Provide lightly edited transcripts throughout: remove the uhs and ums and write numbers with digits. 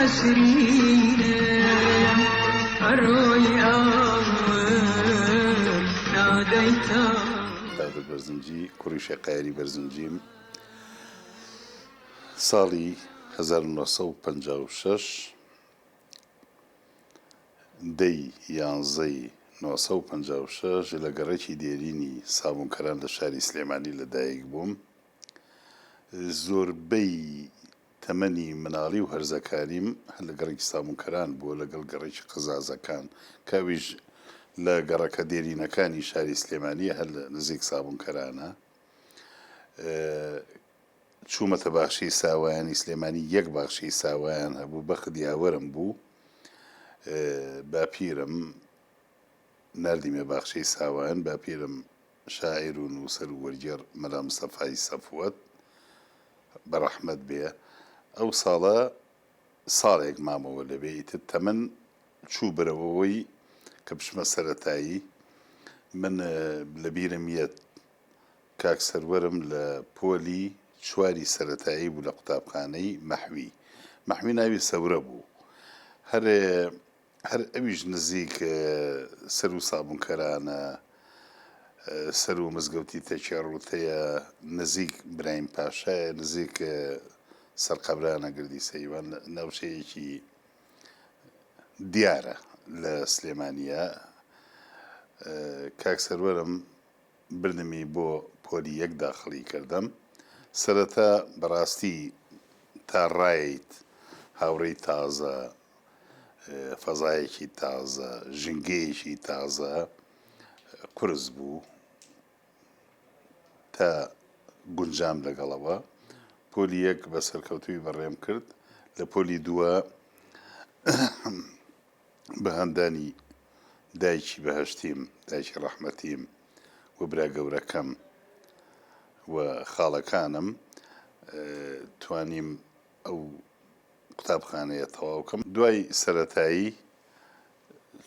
نەسرینم ئەڕۆی ئاور نادەیتە. قادر بەرزنجی، کوڕی شێخ قایری بەرزنجیم، ساڵی 1956 دەی یانزەی 956 لە گەڕەکی دێرینی سابوونکەران لە شاری سلێمانی لەدایک بووم. زۆربەی تەمەنی مناڵی و هەرزەکاریم هەر لە گەڕەکی سابوونکەران بووە لەگەڵ گەڕەکی قەزازەکان کە ئەویش لە گەڕەکە دێرینەکانی شاری سلێمانییە هەر لە نزیک سابوونکەرانە. چوومەتە باخچەی ساوایانی سلێمانی یەک باخچەی ساوایان هەبوو بەخت یاوەرم بوو باپیرم ناردیمە باخچەی ساوایان باپیرم شاعیر و نووسەر و وەرگێڕ مەلا مستەفای سەفوەت بە ڕەحمەت بێ ئەو ساڵە ساڵێک مامەوە لەوێ ئیتر تەمەن چوو بەرەوەوەی کە بچمە سەرەتایی من لە بیرم یەت کاک سەروەرم لە پۆلی چواری سەرەتایی بوو لە قوتابخانەی مەحوی مەحوی ناوی سەورە بوو هەر هەر ئەویش نزیک سەروو سابونکەرانە، سەروو مزگەوتی تەکیە ڕووتەیە، نزیک برایم پاشایە، نزیک سەرقەبرانە گردی سەیوان، ناوچەیەکی دیارە لە سلێمانییە. کاک سەروەرم بردمی بۆ پۆلی یەک داخڵی کردم. سەرەتا بەڕاستی تا ڕایەیت هاوڕێی تازە، فەزایەکی تازە، ژینگەیەکی تازە قورس بوو تا گونجام لەگەڵەوە. پۆلی یەک بە سەرکەوتووی بەڕێم کرد. لە پۆلی دووە بە هاندانی دایکی بەهەشتیم، دایکی ڕەحمەتیم و برا گەورەکەم و خاڵەکانم توانیم ئەو قوتابخانەیە تەواو کەم. دوای سەرەتایی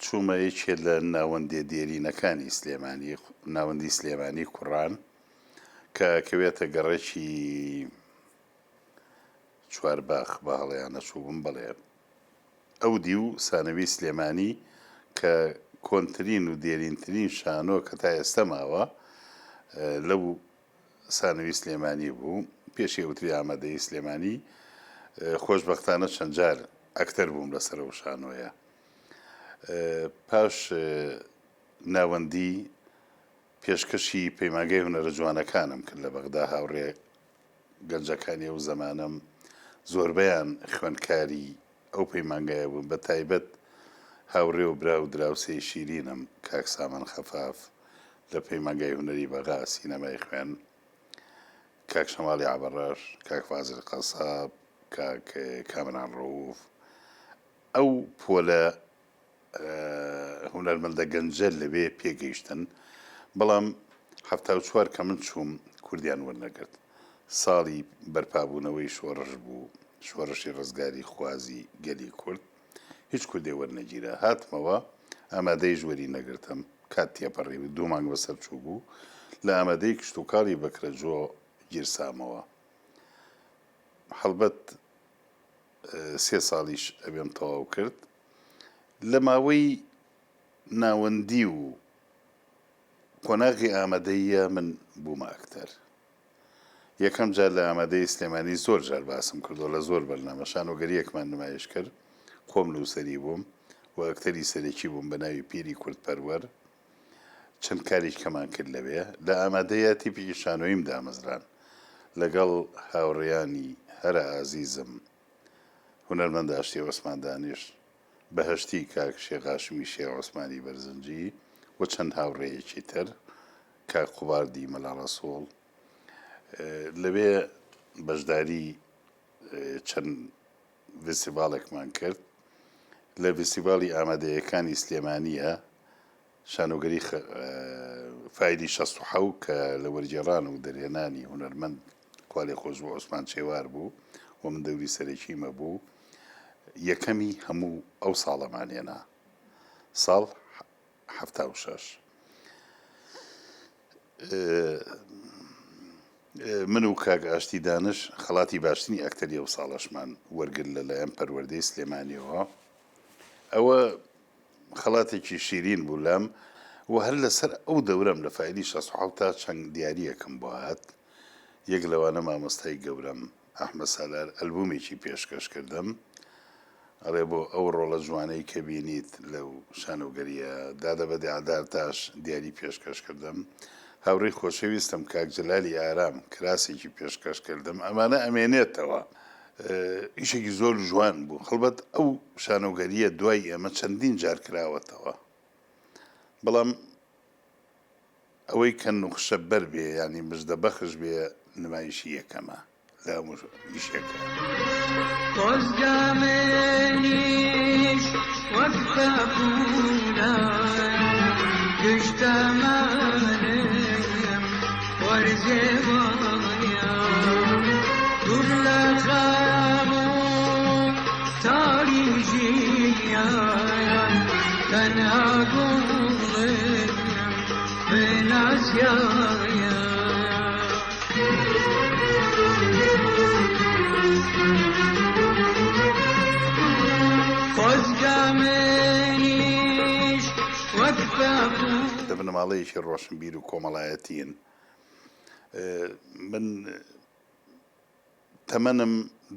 چوومە یەکێ لە ناوەندێ دێرینەکانی سلێمانی، ناوەندی سلێمانی کوڕان، کە ئەکەوێتە گەڕەکی چوارباخ، بە هەڵەیا نەچووبم، بەڵێ ئەو دیو سانەوی سلێمانی کە کۆنترین و دێرینترین شانۆ کە تا ئێستە ماوە لەو سانەوی سلێمانی بوو، پێشی ئەوتری ئامادەیی سلێمانی، خۆشبەختانە چەند جار ئەکتەر بووم لەسەر ئەو شانۆیە. پاش ناوەندی پێشکەشی پەیمانگای هونەرە جوانەکانم کرد لە بەغدا، هاوڕێ گەنجەکانی ئەو زەمانەم زۆربەیان خوێندکاری ئەو پەیمانگایە بوون، بە تایبەت هاوڕێ و برا و دراوسێی شیرینم کاک سامان خەفاف لە پەیمانگای هونەری بەغا سینەمای خوێن، کاک شەماڵی عەبەڕەش، کاک فازل قەساب، کاک کامەران ڕەووف، ئەو پۆلە هونەرمەندە گەنجە لەوێ پێگەیشتن، بەڵام 74 کە من چووم کوردیان وەرنەگرت. ساڵی بەرپابوونەوەی شۆڕش بوو، شۆڕشی ڕزگاری خوازی گەلی کورد، هیچ کوردێ وەرنەگیرا. هاتمەوە ئامادەیش وەری نەگرتم، کات تێپەڕیبوو، دوو مانگ بەسەر چووبوو، لە ئامادەی کشتوکاڵی بەکرەجۆ گیرسامەوە. هەڵبەت سێ ساڵیش ئەوێم تەواو کرد. لە ماوەی ناوەندی و قۆناغی ئامادەییە من بوومە ئەکتەر. یەکەم جار لە ئامادەیی سلێمانی زۆر جار باسم کردووە لە زۆر بەرنامە شانۆگەرییەکمان نمایش کرد، خۆم نووسەری بووم و ئەکتەری سەرەکی بووم بە ناوی پیری کوردپەروەر. چەند کارێکی کەمان کرد لەوێ. لە ئامادەیە تیپێکی شانۆییم دامەزران لەگەڵ هاوڕێیانی هەرە ئازیزم هونەرمەند ئاشتی عوسمان دانش، بەهەشتی کاک شێخ هاشمی شێخ عوسمانی بەرزنجی و چەند هاوڕێیەکی تر، کاک قوباردی مەلا ڕەسووڵ. لەوێ بەشداری چەند ڤیستیڤاڵێکمان کرد. لە ڤیستیڤاڵی ئامادەیەکانی سلێمانییە شانۆگەری فایلی 67 کە لە وەرگێڕان و دەرهێنانی هونەرمەند خوالێخۆشبوو عوسمان چێوار بوو و من دەوری سەرەکیم هەبوو، یەکەمی هەموو ئەو ساڵەمان هێنا، ساڵ 76. من و کاک ئاشتی دانش خەڵاتی باشترین ئەکتەری ئەو ساڵەشمان وەرگرت لە لایەن پەروەردەی سلێمانیەوە. ئەوە خەڵاتێکی شیرین بوو لام و هەر لەسەر ئەو دەورەم لە فایلی 67 تا چەند دیارییەکم بۆ هات، یەک لەوانە مامۆستای گەورەم ئەحمەد سالار ئەلبومێکی پێشکەش کردم، ئەڵێ بۆ ئەو ڕۆڵە جوانەی کە بینیت لەو شانۆگەرییە، دادە بەدیع دارتاش دیاری پێشکەش کردم، هاوڕێی خۆشەویستم کاک جەلالی ئارام کراسێکی پێشکەش کردم، ئەمانە ئەمێنێتەوە. ئیشێکی زۆر جوان بوو، هەڵبەت ئەو شانۆگەرییە دوای ئێمە چەندین جار کراوەتەوە، بەڵام ئەوەی کە نوخشە بەر بێ یانی مژدە بەخش بێ نمایشی یەکەمە لە هەموو ئیشێکا. خۆزگە منیش وەک پەپوولان گشت تەمەنم وەرزێ وایە دوور لە خەم و تاری ژیان تەنها گوڵم بناسیایە. خۆزگە منیش وەک پەپوو. لە بنەماڵەیەکی ڕۆشنبیر و کۆمەڵایەتین. من تەمەنم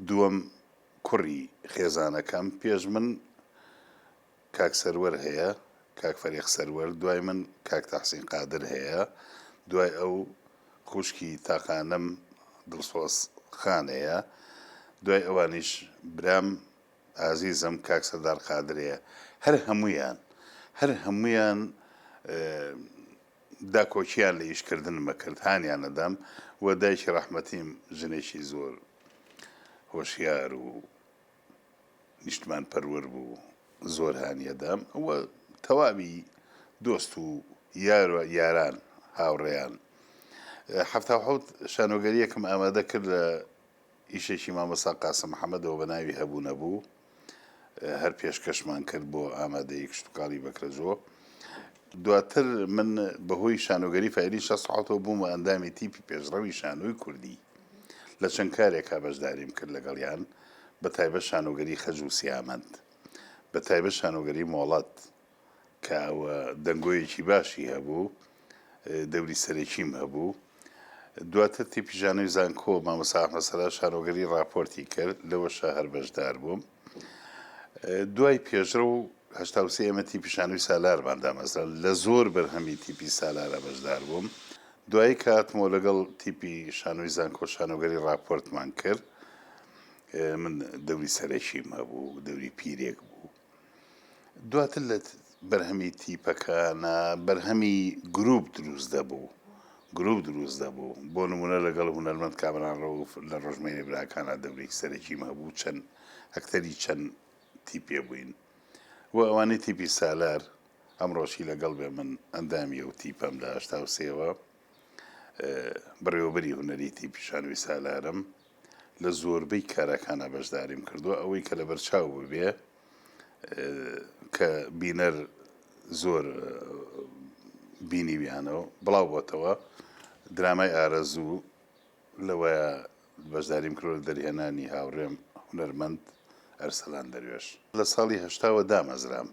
دووەم کوڕی خێزانەکەم، پێش من کاک سەروەر هەیە، کاک فەریق سەروەر، دوای من کاک تەحسین قادر هەیە، دوای ئەو خوشکی تاقانەم دڵسۆز خان هەیە، دوای ئەوانیش برام ئازیزم کاک سەردار قادر هەیە. هەر هەموویان، هەر هەموویان داکۆکییان لە ئیشکردنم ئەکرد، هانیان ئەدام و دایکی ڕەحمەتیم ژنێکی زۆر هۆشیار و نیشتمان پەروەر بوو زۆر هانی ئەدام و تەواوی دۆست و یار و یاران هاوڕێیان 77 شانۆگەریەکم ئامادە کرد لە ئیشێکی مامۆستا قاسم محەمەدەوە بە ناوی هەبوو نەبوو هەر پێشکەشمان کرد بۆ ئامادەیی کشتوکاڵی بەکرەجۆ دواتر من بەهۆی شانۆگەری فایلی 67ەوە بوومە ئەندامی تیپی پێشڕەوی شانۆی کوردی لە چەند کارێکا بەشداریم کرد لەگەڵیان بە تایبەت شانۆگەری خەج و سیامەند بە تایبەت شانۆگەری مۆڵەت کە ئەوە دەنگۆیەکی باشی هەبوو دەوری سەرەکیم هەبوو دواتر تیپی شانۆی زانکۆ مامۆستا ئەحمەد سەلاح شانۆگەری ڕاپۆرتی کرد لەوەشا هەر بەشدار بووم دوای پێشڕەو 83 ئێمە تیپی شانۆی سالارمان دامەزرا لە زۆر بەرهەمی تیپی سالارە بەشدار بووم دوایی کە هاتمەوە لەگەڵ تیپی شانۆی زانکۆ شانۆگەری ڕاپۆرتمان کرد من دەوری سەرەکیم هەبوو دەوری پیرێک بوو دواتر لە بەرهەمی تیپەکانە بەرهەمی گروپ دروست دەبوو گروپ دروست دەبوو بۆ نمونە لەگەڵ هونەرمەند کامران ڕەوف لە ڕۆژمێری براکانە دەورێکی سەرەکیم هەبوو چەند ئەکتەری چەند تیپێ بووین و ئەوانەی تیپی سالار ئەمڕۆشی لەگەڵ بێ من ئەندامی ئەو تیپەم لە 83ەوە بەڕێوەبەری هونەری تیپی شانۆی سالارم لە زۆربەی کارەکانە بەشداریم کردووە ئەوەی کە لەبەر چاو ببێ کە بینەر زۆر بینیویانەوە بڵاو بۆتەوە درامای ئارەزوو لەوەیە بەشداریم کردوە لە دەرهێنانی هاوڕێم هونەرمەند ئەرسەلان دەروێش. لە ساڵی هەشتاوە دامەزرام.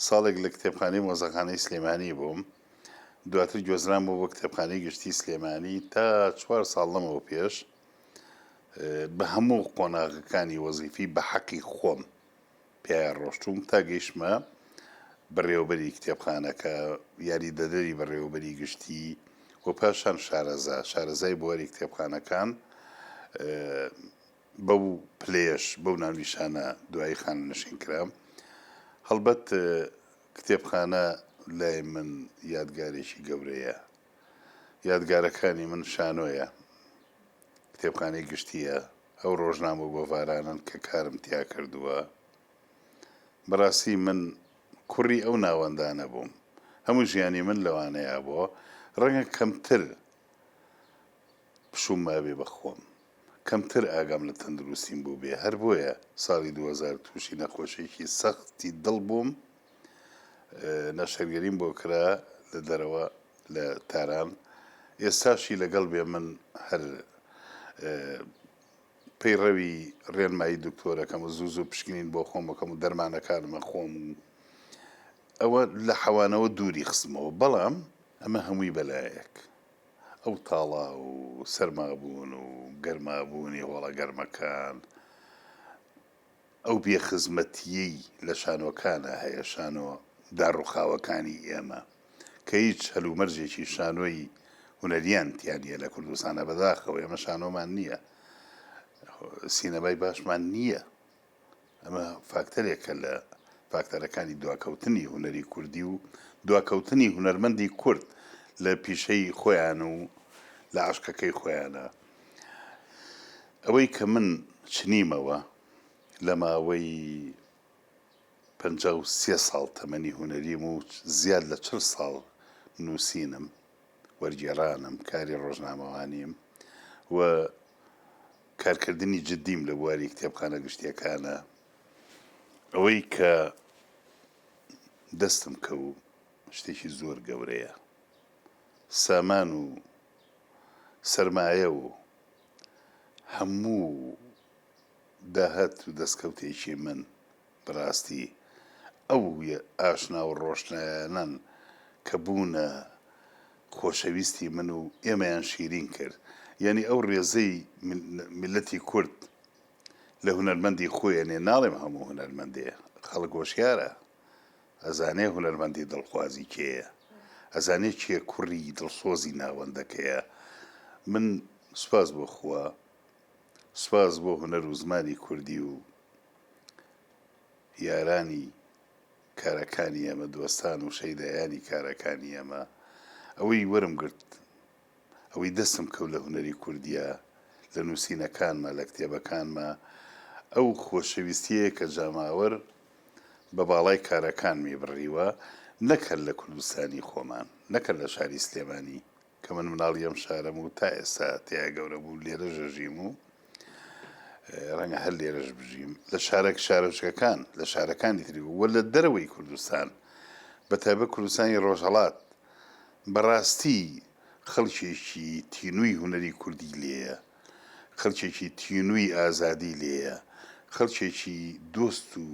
ساڵێک لە کتێبخانەی مۆزەخانەی سلێمانی بووم. دواتر گوێزرامەوە بۆ کتێبخانەی گشتی سلێمانی تا چوار ساڵ لەمەوە پێش بە هەموو قۆناغەکانی وەزیفی بە حەقی خۆم پیایا ڕۆشتووم تا گەیشتمە بەڕێوەبەری کتێبخانەکە، یاریدەدەری بەڕێوەبەری گشتی و پاشان شارەزا، شارەزای بواری کتێبخانەکان، بەو پلەیەش، بەو ناونیشانە دوایی خانەنشین کرام. هەڵبەت کتێبخانە لای من یادگارێکی گەورەیە. یادگارەکانی من شانۆیە، کتێبخانەی گشتییە، ئەو ڕۆژنامە و گۆڤارانەن کە کارم تیا کردووە. بەڕاستی من کوڕی ئەو ناوەندانە بووم. هەموو ژیانی من لەوانەیا بووە. ڕەنگە کەمتر پشووم مابێ بە خۆم. کەمتر ئاگام لە تەندروستیم بووبێ. هەر بۆیە ساڵی 2000 تووشی نەخۆشییەکی سەختی دڵ بووم. نەشتەرگەریم بۆ کرا لە دەرەوە لە تاران. ئێستاشی لەگەڵ بێ من هەر پەیڕەوی ڕێنمایی دکتۆرەکەم و زوو زوو پشکنین بۆ خۆم ئەکەم و دەرمانەکانم ئەخۆم و ئەوە لە حەوانەوە دووری خستمەوە بەڵام ئەمە هەمووی بەلایەک ئەو تاڵا و سەرمابوون و گەرمابوونی هۆڵە گەرمەکان ئەو بێ خزمەتییەی لە شانۆکانا هەیە، شانۆ داڕوخاوەکانی ئێمە کە هیچ هەلومەرجێکی شانۆی هونەریان تیا نییە لە کوردستانا، بەداخەوە ئێمە شانۆمان نییە، سینەمای باشمان نییە، ئەمە فاکتەرێکە لە فاکتەرەکانی دواکەوتنی هونەری کوردی و دواکەوتنی هونەرمەندی کورد لە پیشەی خۆیان و لە عەشقەکەی خۆیانا. ئەوەی کە من چنیمەوە لە ماوەی 53 ساڵ تەمەنی هونەریم و زیاد لە 40 ساڵ نووسینم، وەرگێڕانم، کاری ڕۆژنامەوانیم و کارکردنی جدیم لە بواری کتێبخانە گشتییەکانە، ئەوەی کە دەستم کەوت شتێکی زۆر گەورەیە. سامان و سەرمایە و هەموو داهات و دەستکەوتێکی من بەڕاستی ئەو ئاشنا و ڕۆشنایانەن کە بوونە خۆشەویستی من و ئێمەیان شیرین کرد. یانی ئەو ڕێزەی میللەتی کورد لە هونەرمەندی خۆی ئەنێ، ناڵێم هەموو هونەرمەندێ، خەڵک هۆشیارە، ئەزانێ هونەرمەندی دڵخوازی کێیە، ئەزانێ کێ کوڕی دڵسۆزی ناوەندەکەیە. من سوپاس بۆ خوا، سوپاس بۆ هونەر و زمانی کوردی و یارانی کارەکانی ئێمە، دۆستان و شەیدایانی کارەکانی ئێمە، ئەوەی وەرم گرت، ئەوەی دەستم کەوت لە هونەری کوردییا، لە نووسینەکانما، لە کتێبەکانما، ئەو خۆشەویستییەیە کە جاماوەر بە باڵای کارەکانمی بڕیوە، نەک هەر لە کوردستانی خۆمان، نەک هەر لە شاری سلێمانی، کە من مناڵی ئەم شارەم و تا ئێستا تێیا گەورە بوو لێرەش ئەژیم و ڕەنگە هەر لێرەش بژیم، لە شارەک شارۆچکەکان، لە شارەکانی تری و لە دەرەوەی کوردستان، بە تایبەت کوردستانی ڕۆژهەڵات، بەڕاستی خەڵکێکی تینووی هونەری کوردی لێیە، خەڵکێکی تینووی ئازادی لێیە، خەڵکێکی دۆست و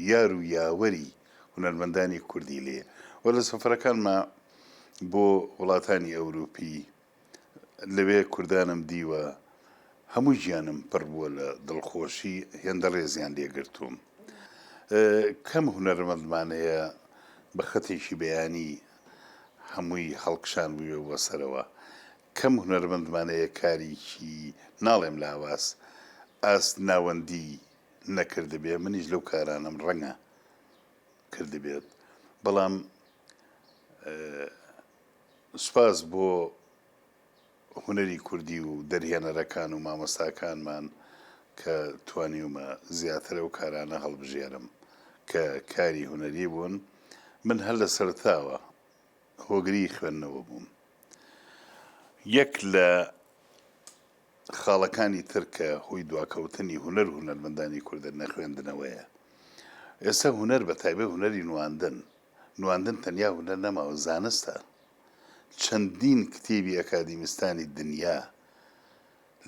یار و یاوەری هونەرمەندانی کوردی لێیە و لە سەفەرەکانما بۆ وڵاتانی ئەوروپی لەوێ کوردانم دیوە هەموو گیانم پڕ بووە لە دڵخۆشی هێندە ڕێزیان لێ گرتووم. کەم هونەرمەندمان هەیە بە خەتێکی بەیانی هەمووی هەڵکشان بووێ بۆ سەرەوە. کەم هونەرمەندمان هەیە کاریکی ناڵێم لاواز ئاست ناوەندی نەکردبێ، منیش لەو کارانەم ڕەنگە کردبێت، بەڵام سوپاس بۆ هونەری کوردی و دەرهێنەرەکان و مامۆستاکانمان کە توانیومە زیاتر ئەو کارانە هەڵبژێرم کە کاری هونەری بوون، من هەر لە سەرەتاوە هۆگری خوێندنەوە بووم. یەک لە خاڵەکانی تر کە هۆی دواکەوتنی هونەر و هونەرمەندانی کوردە نەخوێندنەوەیە. ئێستا هونەر بە تایبەت هونەری نواندن، نواندن تەنیا هونەر نەماوە زانستە. چەندین کتێبی ئەکادیمیستانی دنیا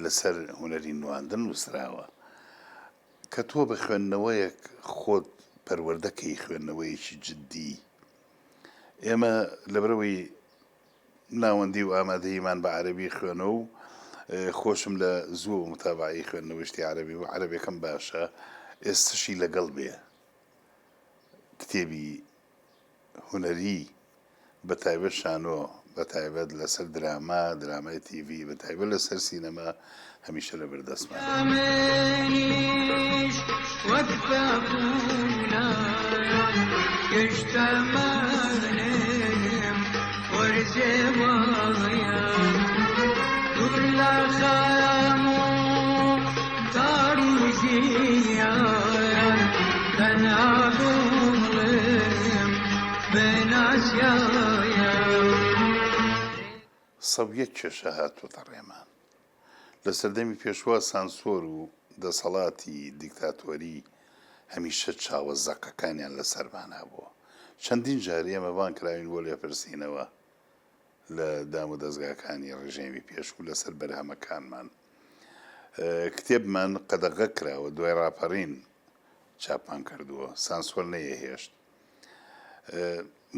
لەسەر هونەری نواندن نووسراوە. کە تۆ بە خوێندنەوەیەک خۆت پەروەردە کەی خوێندنەوەیەکی جدی ئێمە لەبەرئەوەی ناوەندی و ئامادەییمان بە عەرەبی خوێنە و خۆشم لە زووەوە متابەعەی خوێندنەوەی شتی عەرەبی و عەرەبێکم باشە ئێستەشی لەگەڵ بێ کتێبی هونەری بە تایبەت شانۆ بە تایبەت لەسەر دراما درامای تیڤی بە تایبەت لەسەر سینەما هەمیشە لە بەردەستمان. سەویەت کێشە هاتۆتە ڕێمان. لە سەردەمی پێشوا سانسۆر و دەسەڵاتی دیکتاتۆری هەمیشە چاوە زەقەکانیان لە سەرمان هەبووە. چەندین جار ئێمە بانگ کراوین بۆ لێپرسینەوە. لە دامودەزگاکانی ڕژێمی پێشوو لەسەر بەرهەمەکانمان. کتێبمان قەدەغە کراوە، دوای ڕاپەڕین چاپمان کردووە، سانسۆر نەیەهێشت.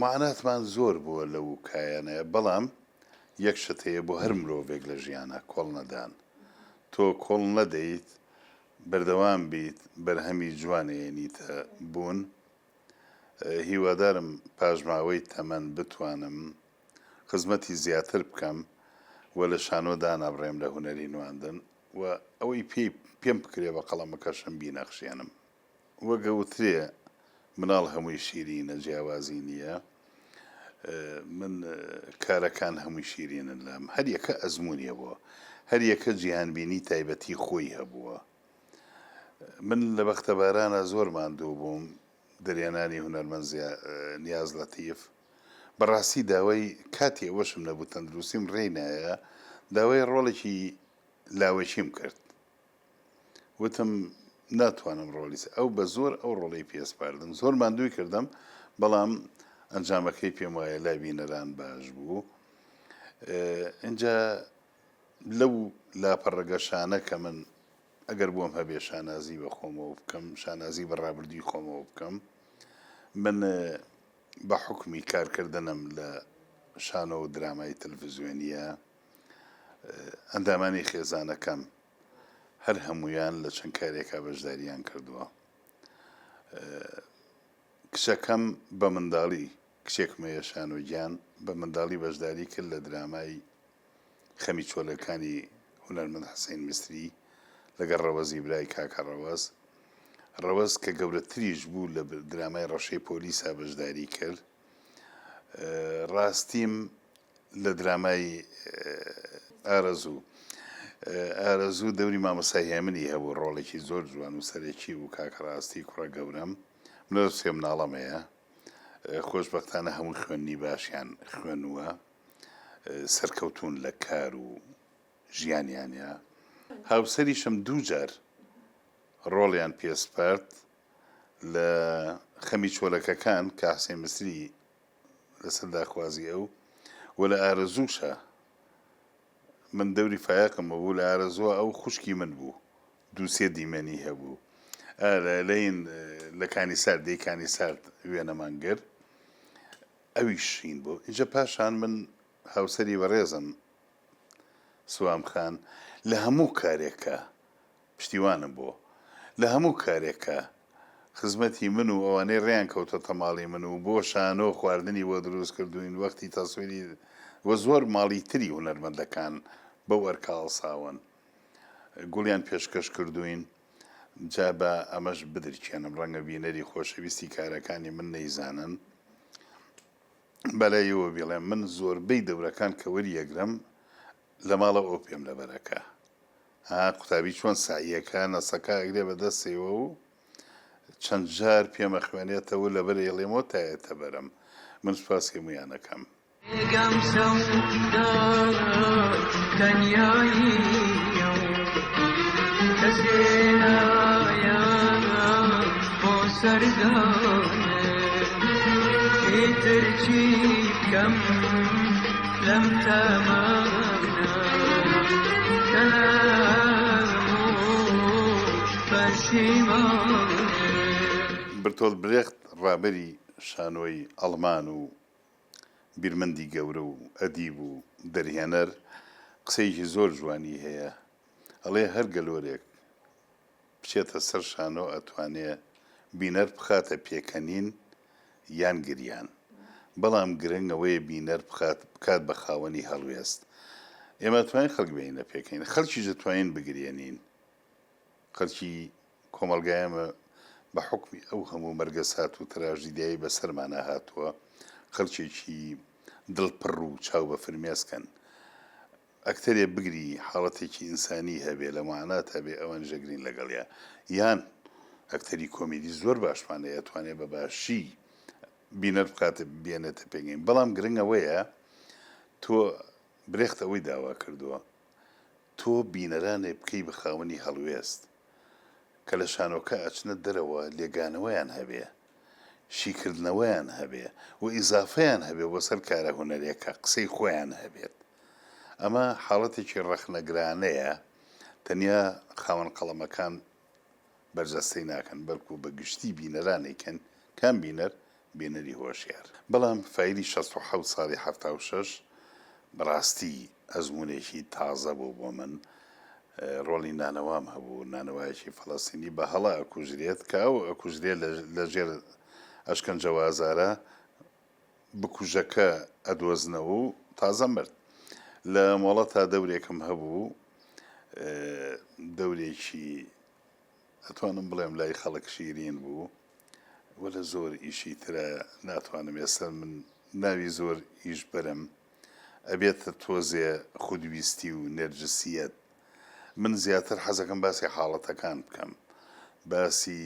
معاناتمان زۆر بووە لەو کایانەیە، بەڵام یەک شت هەیە بۆ هەر مرۆڤێک لە ژیانا، کۆڵ نەدان. تۆ کۆڵ نەدەیت، بەردەوام بیت، بەرهەمی جوان ئەیەنیتە بوون. هیوادارم پاشماوەی تەمەن بتوانم خزمەتی زیاتر بکەم و لە شانۆ دانابڕێم لە هونەری نواندن و ئەوەی پێی پێم بکرێ بە قەڵەمەکەشم بینەخشێنم. وەک ئەوترێ مناڵ هەمووی شیرینە جیاوازی نییە من کارەکان هەمووی شیرینن لام هەر یەکە ئەزموونی هەبووە هەر یەکە جیهانبینی تایبەتی خۆی هەبووە من لە بەختەبارانە زۆر ماندوو بووم دەرهێنانی هونەرمەند نیاز لەتیف بەڕاستی داوای کاتی ئەوەشم نەبوو تەندروستیم ڕێی نایە داوای ڕۆڵێکی لاوەکیم کرد وتم ناتوانم ڕۆڵی ئەو بە زۆر ئەو ڕۆڵەی پێ سپاردم زۆر ماندووی کردم بەڵام ئەنجامەکەی پێم وایە لای بینەران باش بوو اینجا لەو لاپەڕە گەشانە کە من ئەگەر بۆم هەبێ شانازی بە خۆمەوە بکەم شانازی بە ڕابردووی خۆمەوە بکەم من بە حوکمی کارکردنم لە شانۆ و درامای تەلەفزیۆنیە ئەندامانی خێزانەکەم هەر هەموویان لە چەند کارێکا بەشداریان کردووە. کچەکەم بە منداڵی، کچێکم هەیە شانۆ گیان، بە منداڵی بەشداری کرد لە درامای خەمی چۆلەکانی هونەرمەند حسین میسری لەگەڵ ڕەوەزی برای کاکە ڕەوەز. ڕەوەز کە گەورەتریش بوو لە درامای ڕەشەی پۆلیسا بەشداری کرد. ڕاستیم لە درامای ئارەزوو ئارەزوو دەوری مامۆستا هێمنی هەبوو ڕۆڵێکی زۆر جوان و سەرەکی بوو کاکە ڕاستی کوڕە گەورەم من سێ مناڵم هەیە خۆشبەختانە هەموو خوێندنی باشیان خوێنووە سەرکەوتون لە کار و ژیانیانە هاوسەریشم دووجار ڕۆڵیان پێسپارد لە خەمی چۆلەکەکان کە حسێن مسری لەسەر داخوازی ئەو و لە ئارەزووشا من دەوری فایەقم هەبوو لە ئارەزووە ئەو خوشکی من بوو دوو سێ دیمەنی هەبوو ئا لە لەین لە کانی سارد دێی کانی سارد وێنەمان گرت ئەویش شین بوو ئینجا پاشان من هاوسەری بەڕێزم سوام خان لە هەموو کارێکا پشتیوانم بۆ لە هەموو کارێکا خزمەتی من و ئەوانەی ڕێیان کەوتۆتە ماڵی من و بۆ شانۆ خواردنی بۆ دروست کردووین وەختی تەسویری و زۆر ماڵی تری هونەرمەندەکان بەو ئەرکە هەڵساون گوڵیان پێشکەش کردووین جا با ئەمەش بدرکێنم ڕەنگە بینەری خۆشەویستی کارەکانی من نەیزانن بەلایەوە بیڵێم من زۆربەی دەورەکان کە وەریەگرم لە ماڵەوە ئەو پێم لەبەرەکە ها قوتابی چۆن سەعیەکە نەسەکە ئەگرێ بە دەستێوە و چەند جار پێم ئەخوێنێتەوە لەبەر ئەیڵێمەوە تا یەتە بەرم من سوپاسی هەموویان ئەکەم. گەم سەودای تەنیاییە و کەسێ نایە بۆ سەردانێ ئیتر چی بکەم لەم تەمەنە کەلام و پەشیمانێ. برتۆلت برێخت ڕابەری شانۆی ئەڵمان و بیرمەندی گەورە و ئەدیب و دەرهێنەر قسەیەکی زۆر جوانی هەیە ئەڵێ هەر گەلۆرێک بچێتە سەر شانۆ ئەتوانێ بینەر بخاتە پێکەنین یان گریان بەڵام گرنگ ئەوەیە بینەر بخات بکات بە خاوەنی هەڵوێست ئێمە توانین خەڵک بێنینە پێکەنین خەڵکیش دەتوانین بگرێنین خەڵکی کۆمەڵگای ئێمە بە حوکمی ئەو هەموو مەرگەسات و تراژیدیایەی بەسەرمانا هاتووە خەڵکێکی دڵپڕ و چاو بە فرمێسکن ئەکتەرێ بگری حاڵەتێکی ئینسانی هەبێ لە موعانات هەبێ ئەوانیش ئەگرین لەگەڵیا یان ئەکتەری کۆمیدی زۆر باشمان هەیە ئەتوانێ بە باشی بینەر بکاتە بێنێتە پێگەین بەڵام گرنگ ئەوەیە تۆ برێخت ئەوەی داوا کردووە تۆ بینەرانێ بکەی بە خاوەنی هەڵوێست کە لە شانۆکە ئەچنە دەرەوە لێگانەوەیان هەبێ. شیکردنەوەیان هەبێ و ئیزافەیان هەبێ بۆ سەر کارە هونەریەکە، قسەی خۆیان هەبێت. ئەمە حاڵەتێکی ڕەخنەگرانەیە، تەنیا خاوەن قەڵەمەکان بەرجەستەی ناکەن، بەلکو بە گشتی بینەران ئەیکەن، کام بینەر؟ بینەری هۆشیار. بەڵام فایلی 67 ساڵی 76 بەڕاستی ئەزموونێکی تازە بوو بۆ من، ڕۆڵی نانەوام هەبوو، نانەوایەکی فەڵەستینی بە هەڵە ئەکوژرێت، کە ئەو ئەکوژرێت لە ژێر ئەشکەنجە و ئازارا، بکوژەکە ئەدۆزنەوە و تازە مرد. لە مۆڵەتا دەورێکم هەبوو، دەورێکی ئەتوانم بڵێم لای خەڵک شیرین بوو و لە زۆر ئیشی ترە ناتوانم ئێستا من ناوی زۆر ئیش بەرم ئەبێتە تۆزێ خودویستی و نەرجسیەت. من زیاتر حەزەکەم باسی حاڵەتەکان بکەم، باسی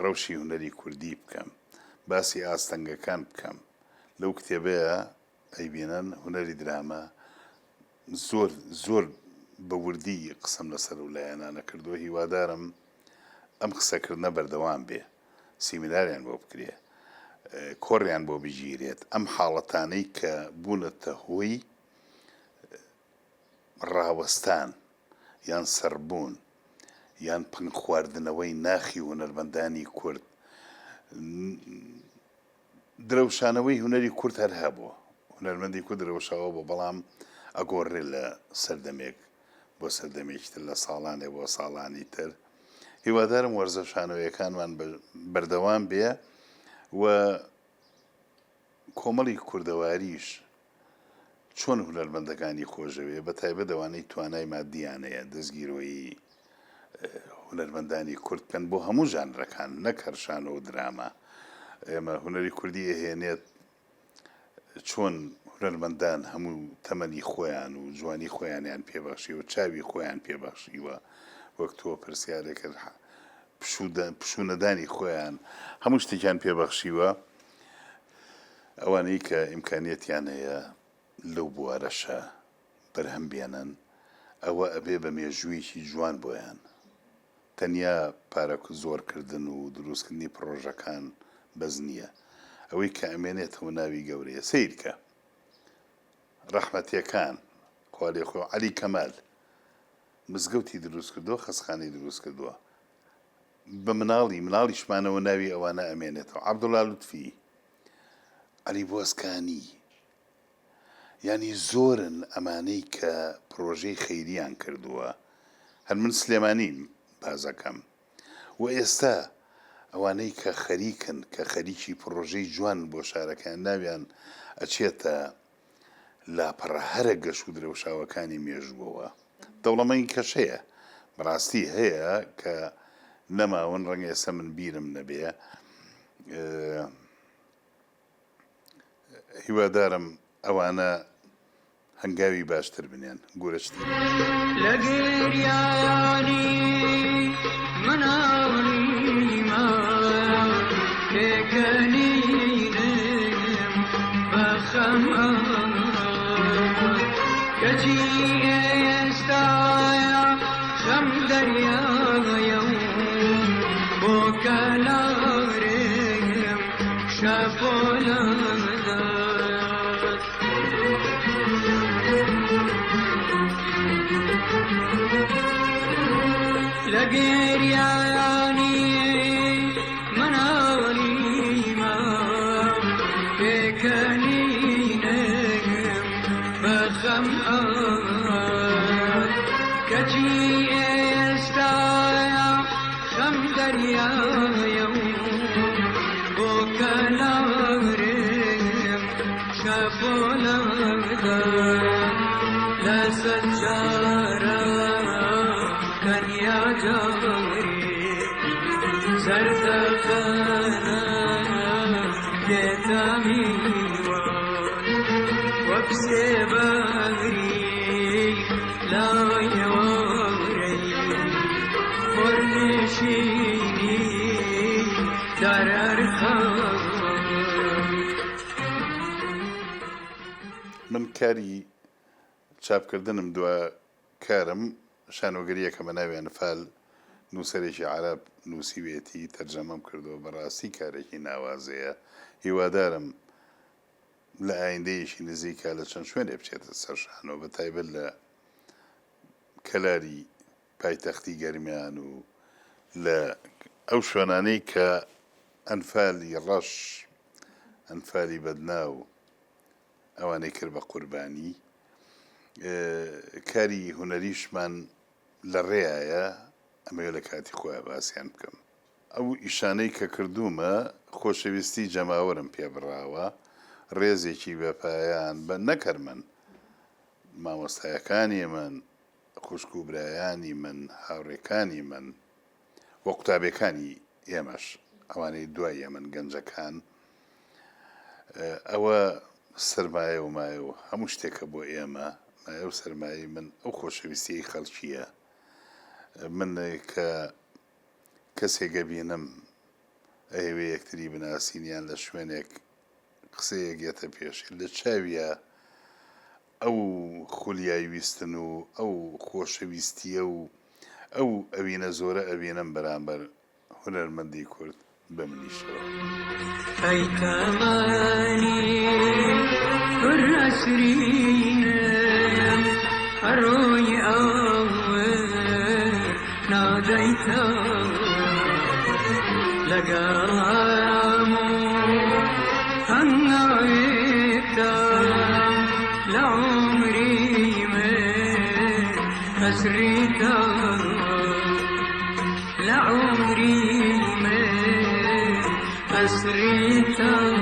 ڕەوشی هونەری کوردی بکەم، باسی ئاستەنگەکان بکەم. لەو کتێبەیا ئەیبینن هونەری دراما زۆر زۆر بە وردی قسەم لەسەر ئەو لایەنانە کردووە، هیوادارم ئەم قسەکردنە بەردەوام بێ، سیمیناریان بۆ بکرێ، کۆڕیان بۆ بگیرێت، ئەم حاڵەتانەی کە بوونەتە هۆی ڕاوەستان یان سڕبوون یان پەنگخواردنەوەی ناخی هونەرمەندانی کورد، درەوشانەوەی هونەری کورد هەر هەبووە، هونەرمەندی کورد درەوشاوە بووە، بەڵام ئەگۆڕێ لە سەردەمێک بۆ سەردەمێکی تر، لە ساڵانێک بۆ ساڵانی تر. هیوادارم وەرزە شانۆیەکانمان بەردەوام بێ و کۆمەڵی کوردەواریش چۆن هونەرمەندەکانی خۆشەوێ بە تایبەت ئەوانەی توانای مادیان هەیە دەستگیرۆیی هونەرمەندانی کورد بکەن بۆ هەموو ژانرەکان نەک هەر شانۆ و دراما ئێمە هونەری کوردی ئەهێنێت چۆن هونەرمەندان هەموو تەمەنی خۆیان و جوانی خۆیانیان پێبەخشیوە چاوی خۆیان پێبەخشیوە وەک تۆ پرسیارێک کرد پشوو نەدانی خۆیان هەموو شتێکیان پێبەخشیوە ئەوانەی کە ئیمکانیەتیان هەیە لەو بوارەشا بەرهەم بێنن ئەوە ئەبێ بە مێژوویەکی جوان بۆیان. تەنیا پارە زۆر کردن و دروستکردنی پڕۆژەکان بەس نییە. ئەوەی کە ئەمێنێتەوە ناوی گەورەیە. سەیرکە ڕەحمەتیەکان خوا لێ خۆ عەلی کەمال مزگەوتی دروست کردووە خەسخانەی دروست کردووە. بە مناڵی مناڵیشمانەوە ناوی ئەوانە ئەمێنێتەوە عەبدوڵا لوتفی عەلی بۆسکانی یانی زۆرن ئەمانەی کە پرۆژەی خەیریان کردووە هەر من سلێمانیم بازەکەم و ئێستا ئەوانەی کە خەریکن کە خەریکی پرۆژەی جوان بۆ شارەکەیان ناویان ئەچێتە لاپەڕە هەرە گەش و درەوشاوەکانی مێژووەوە دەوڵەمەنی کەشەیە بەڕاستی هەیە کە نەماون ڕەنگە ئێستا من بیرم نەبێ هیوادارم ئەوانە هەنگاوی باشتر بنێن گورچتر. لە گریانی مناڵیما پێکەنینم بە خەما کەچی ئێستایا خەم دەریایە و بۆ کەلارێم شەپۆلەدات. لە گریانی مناڵیما پێکەنینم بە خەم کەچی ئێستایا خەم دەریایە و بۆ کەلارێم شەپۆلەدا لەسەر چارە تەنیا جارێ زەردەخەنە دێتە میوان وەک سێبەری لای ئێوارەی خۆرنشینی دارەرخان. من کاری چاپکردنم دوا کارم شانۆگەرییەکە بە ناوی ئەنفال. نووسەرێکی عەرەب نووسیوێتی، تەرجەمەم کردووە، بەڕاستی کارێکی ناوازەیە، هیوادارم لە ئایندەیەکی نزیکا لە چەند شوێنێ بچێتە سەر شانۆ، بە تایبەت لە کەلاری پایتەختی گەرمیان و لە ئەو شوێنانەی کە ئەنفالی ڕەش، ئەنفالی بەدناو ئەوانەی کرد بە قوربانی. کاری هونەریشمان لە ڕێیایە، ئەمەوێ لە کاتی خۆیا باسیان بکەم. ئەو ئیشانەی کە کردوومە خۆشەویستی جەماوەرم پێ بڕاوە، ڕێزێکی بە پایان بە نەک هەر من، مامۆستایەکانی من، خوشک و برایانی من، هاوڕێکانی من و قوتابیەکانی ئێمەش، ئەوانەی دوای ئێمەن، گەنجەکان، ئەوە سەرمایە و مایە و هەموو شتێکە بۆ ئێمە، مایە و سەرمایەی من ئەو خۆشەویستیەی خەڵکییە. من کە کەسێک ئەبینم ئەیەوێ یەکتری بناسین یان لە شوێنێک قسەیەک یەتە پێشێ لە چاویا ئەو خولیای ویستن و ئەو خۆشەویستیە و ئەو ئەوینە زۆرە ئەبینم بەرامبەر هونەرمەندی کورد بە منیشەوە. ئەی تەمەنی پر ئەسرینم ئەڕۆی ئاور نادەیتەوە لەگەڵ هەموو هەنگاوێکدا لە عومری من ئەسریتەوە لە عومری من ئەسریتەوە.